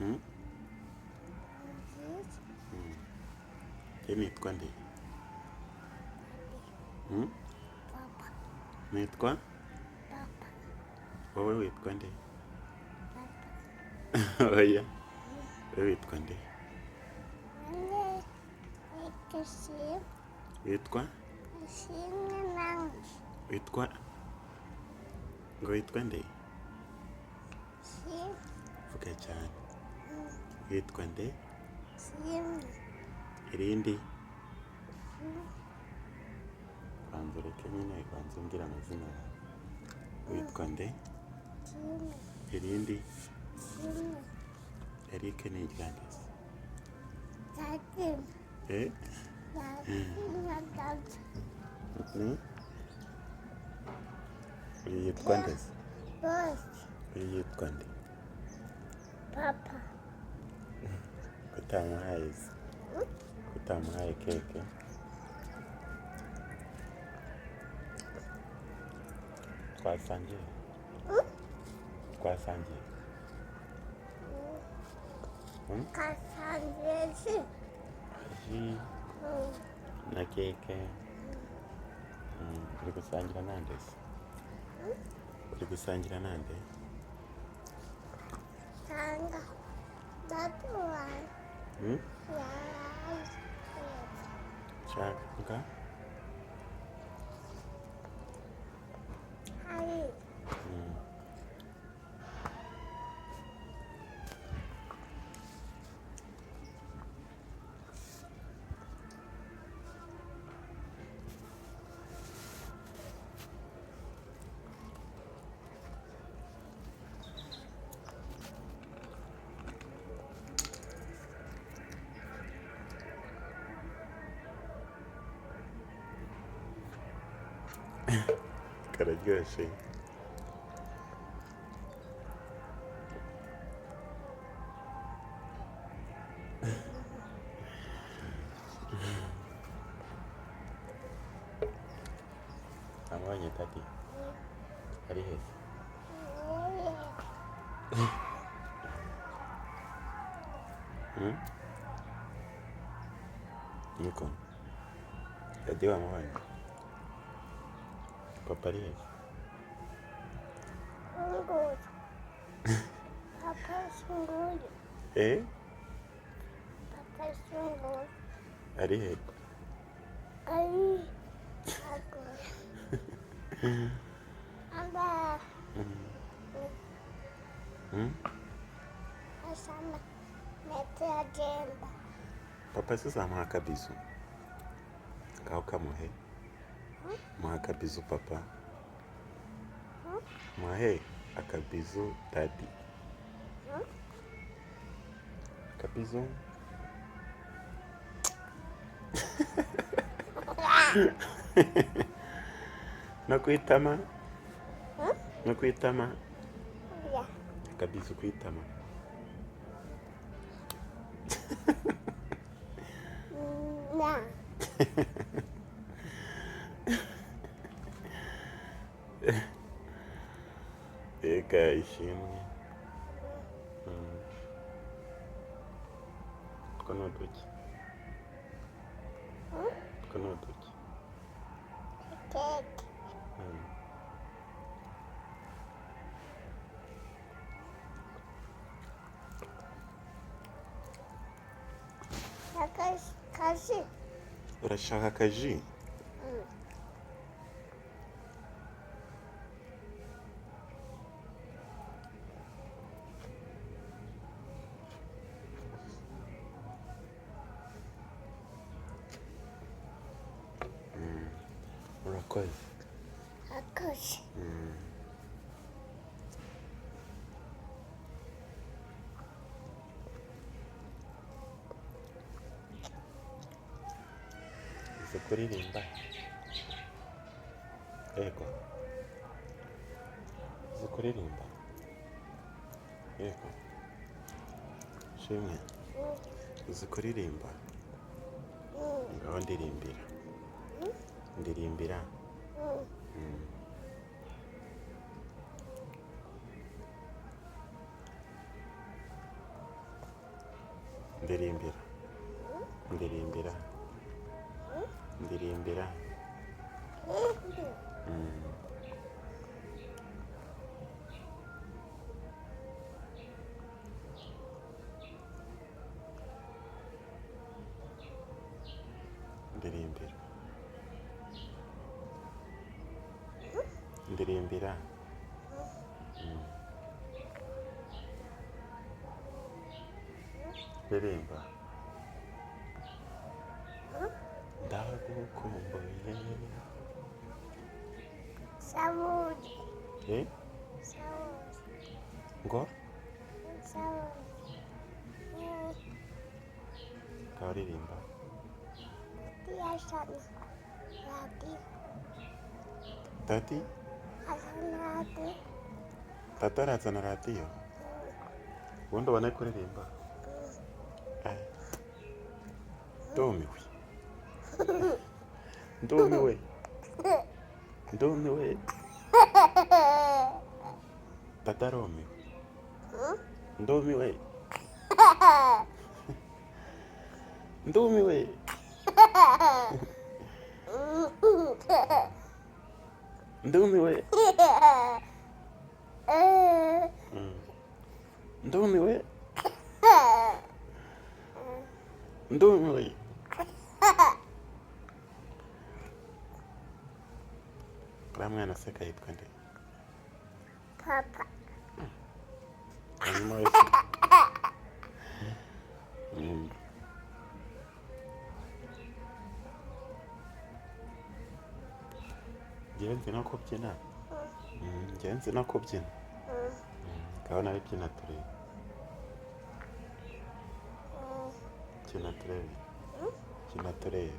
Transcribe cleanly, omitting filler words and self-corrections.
Mm? Nziza. Njye nitwa nde? Mm? Papa. Nitwa? Papa. Wowe witwa nde? Papa. Oya. Wowe witwa nde? Nne. Nitwa Witwa? Ishimwe nanjye. Witwa? Ngo witwa nde? Ishimwe. Vuga cyane. Witwa nde? Ishimwe. Irindi? Banza ureke nyine, banza umbwire amazina yawe. Witwa nde? Ishimwe. Irindi? Ishimwe. Eric ni irya nde se? Daddy. Eh? Daddy na daddy. Ni? Uyu yitwa nde se? Boss. Uyu yitwa nde? Papa. Kutamuhaye se? Kutamuhaye keke? Twasangiye? Twasangiye? Mm? Kasangiye. Ji na keke. Uri gusangira nande se? Uri gusangira nande? Sanga. Daddy wanjye. Mm? Yaje. Shaka? Hari. Kararyoshye. Wamubonye daddy? Ari he se? Mm? Niko. Daddy wamubonye? Papa ari he se? Nguyu. Papa nguyu. Eh? Papa nguyu. Ari he? Ari. Agora. Amba. Mm? Asama. Mete agenda. Papa se uzamuha akabizu? Ngaho kamuhe. Muha akabizu papa. Muhe akabizu daddy. Akabizu. No ku itama? No ku itama? Yeah. Akabizu ku itama. Na. Reka ishimwe. Utwo ni uduki? Utwo ni uduki? Keke. Akazi. Urashaka akaji? Urakoze. Akazi. Uzi kuririmba? Yego. Uzi kuririmba? Yego. Shimwe. Uzi kuririmba? Ngaho ndirimbira. Ndirimbira. Ndirimbira, ndirimbira, ndirimbira. Ndirimbira, ndirimbira. Ririmba. Ndagukumbuye. Sabuni. Eh? Sabuni. Ngo? Sabuni. Karirimba. Tiyasana. Radi. Tati? Asana radi. Tata arazana radiyo? Ubundi ubone kuririmba? Eh. Ndumiwe, ndumiwe, ndumiwe. Tata arumiwe. Ndumiwe, ndumiwe, ndumiwe. Ndumiwe, ndumiwe. Uriya mwana aseka yitwa nde? Papa. Hanyuma wese. Njyewe nzi no kubyina. Njyewe nzi no kubyina. Ngaho nawe byina turebe. Byina turebe. Byina turebe.